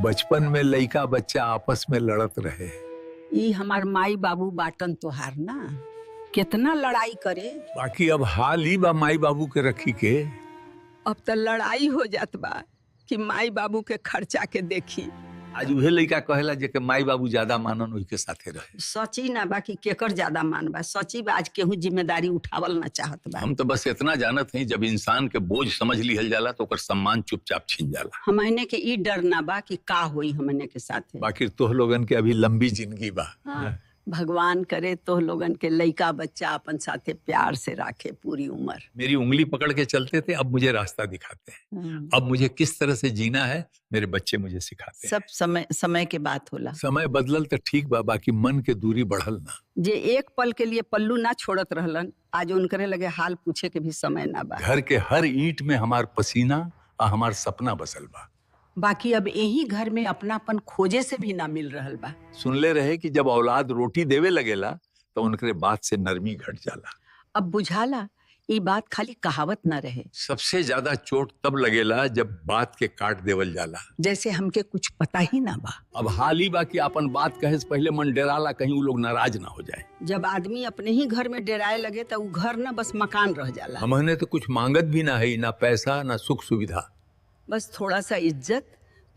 बचपन में लइका बच्चा आपस में लड़त रहे। ई हमार माई बाबू बाटन तोहार ना कितना लड़ाई करे। बाकी अब हाल ही बा माई बाबू के रखी के। अब तो लड़ाई हो जात बा कि माई बाबू के खर्चा के देखी। आज उहे लइका कहेला जे के माई बाबू ज्यादा मानन ओही के साथे रहे। सची ना बा कि केकर ज्यादा मान बा, सची बा आज केहू जिम्मेदारी उठावल ना चाहत बा। हम तो बस इतना जानत हई जब इंसान के बोझ समझ लिहल जाला तो ओकर सम्मान चुपचाप छिन जाला। हमने के ई डर ना बा कि का होई हमने के साथे। बाकी तोह लोगन के अभी लंबी जिंदगी बा। हाँ, भगवान करे तो लोगन के लइका बच्चा अपन साथे प्यार से राखे पूरी उम्र। मेरी उंगली पकड़ के चलते थे, अब मुझे रास्ता दिखाते हैं। अब मुझे किस तरह से जीना है मेरे बच्चे मुझे सिखाते हैं। सब समय समय के बात होला। समय बदलल तो ठीक बा, बाकी मन के दूरी बढ़ल ना। जे एक पल के लिए पल्लू ना छोड़त रहलन, आज उनकरे लगे हाल पूछे के भी समय ना बा। घर के हर ईंट में हमार पसीना और हमार सपना बसल बा। बाकी अब यही घर में अपनापन खोजे से भी ना मिल रहल बा। सुनले रहे कि जब औलाद रोटी देवे लगेला तो उनकरे बात से नरमी घट जाला। अब बुझाला ये बात खाली कहावत ना रहे। सबसे ज्यादा चोट तब लगेला जब बात के काट देवल जाला, जैसे हमके कुछ पता ही ना बा। अब हाल ही बा कि अपन बात कहे से पहले मन डराला कहीं वो लोग नाराज ना हो जाए। जब आदमी अपने ही घर में डराए लगे तो वो घर ना बस मकान रह जाला। हमने तो कुछ मांगत भी ना है, ना पैसा ना सुख सुविधा, बस थोड़ा सा इज्जत,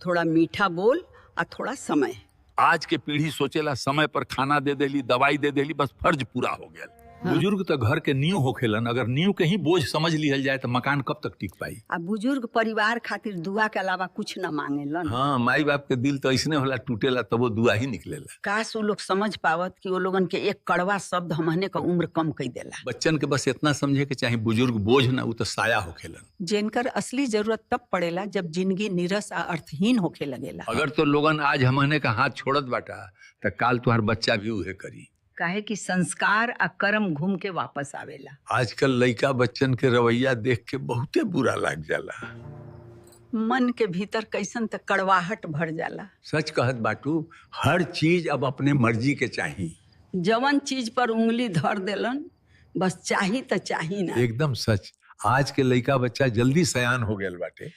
थोड़ा मीठा बोल और थोड़ा समय। आज के पीढ़ी सोचेला समय पर खाना दे देली, दवाई दे देली, बस फर्ज पूरा हो गया। हाँ। बुजुर्ग तो घर के नींव होखेलन, अगर नींव के ही बोझ समझ लिहल जाए तो मकान कब तक टिक पाई। आ बुजुर्ग परिवार खातिर दुआ के अलावा कुछ ना मांगेलन। हाँ, माई बाप के दिल तो ऐसने होला, टूटेला तब वो दुआ ही निकलेला। काश वो लोग समझ पावत कि वो लोगन के एक कड़वा शब्द हमने का उम्र कम कर देला। बच्चन के बस इतना समझे के चाहे बुजुर्ग बोझ ना, वो तो साया होखेलन। जिनकर असली जरूरत तब पड़ेला जब जिंदगी नीरस आ अर्थहीन होखे लगेला। अगर तो लोगन आज हमने का हाथ छोड़त बाटा तो काल तुहार बच्चा भी उहे करी। काहे कि संस्कार आ कर्म घूम के वापस आवेला। आजकल लइका बच्चन के रवैया देख के बहुते बुरा लाग जाला। मन के भीतर कैसन त कड़वाहट भर जाला। सच कहत बाटू, हर चीज अब अपने मर्जी के चाही। जवन चीज पर उंगली धर देलन बस चाही त चाही ना। एकदम सच, आज के लइका बच्चा जल्दी सयान हो गया बाटे।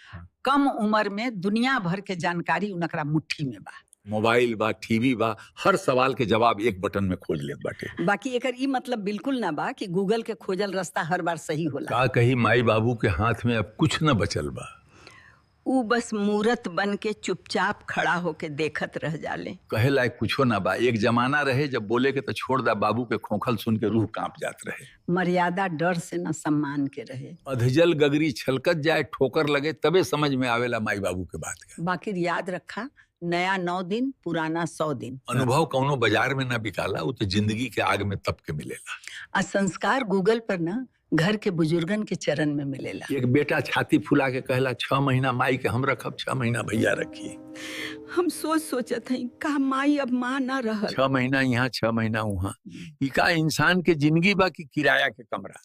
कम उम्र में दुनिया भर के जानकारी उनकरा मुट्ठी में बा। मोबाइल बा, टीवी बा, हर सवाल के जवाब एक बटन में खोज लेत बाटे। बाकी एकर ई मतलब बिल्कुल ना बा कि गूगल के खोजल रास्ता हर बार सही होला। का कही माई बाबू के हाथ में अब कुछ न बचल बा। ऊ बस मूरत बन के चुपचाप खड़ा होके देखत रह जाले। कहे लायक कुछो ना बा। एक जमाना रहे जब बोले के तो छोड़ दा, बाबू के खोखल सुन के रूह कांप जात रहे। मर्यादा डर से न सम्मान के रहे। अधजल गगरी छलकत जाए, ठोकर लगे तबे समझ में आवेला माई बाबू के बात का। बाकी याद रखा, नया 9 दिन पुराना 100 दिन। अनुभव कौनो बाजार में ना बिकाला, वो तो जिंदगी के आग में तप के मिलेला। आ संस्कार गूगल पर ना घर के बुजुर्गन के चरण में मिलेला। एक बेटा छाती फुला के कहला 6 महीना माई के हम रखब, 6 महीना भैया रखी। हम सोच सोचत हई का माई अब माँ ना रहल। 6 महीना यहाँ 6 महीना वहाँ, इका इंसान के जिंदगी बा की किराया के कमरा।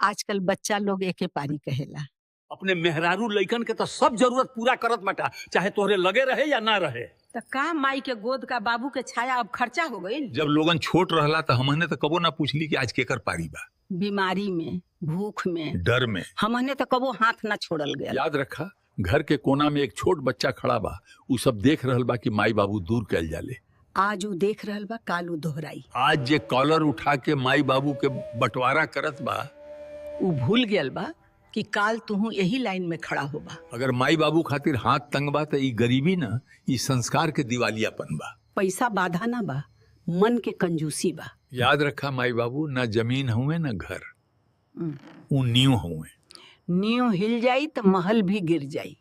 आजकल बच्चा लोग एके पारी कहेला। अपने मेहरारू लइकन के तो सब जरूरत पूरा करत बाटा, चाहे तोहरे लगे रहे या ना रहे। तो का माई के गोद का बाबू के छाया अब खर्चा हो गई। जब लोगन छोट रहला तो हमने तो कबो ना पूछली कि आज केकर पारी बा। बीमारी में, भूख में, डर में हमने तो कबो हाथ ना छोड़ल गया। याद रखा, घर के कोना में एक छोट बच्चा खड़ा बा, उ सब देख रहल बा कि माई बाबू दूर कैल जाले। आज उ देख रहल बा, काल उ दोहराई। आज जे कॉलर उठा के माई बाबू के बंटवारा करत बा, उ भूल गयल बा कि काल तुहू यही लाइन में खड़ा होबा। अगर माई बाबू खातिर हाथ तंग बा तो ई गरीबी ना, ई संस्कार के दिवालियापन बा। पैसा बाधा ना बा, मन के कंजूसी बा। याद रखा माई बाबू ना जमीन हुए ना घर, ऊ नींव हुए। नींव हिल जाई तो महल भी गिर जाई।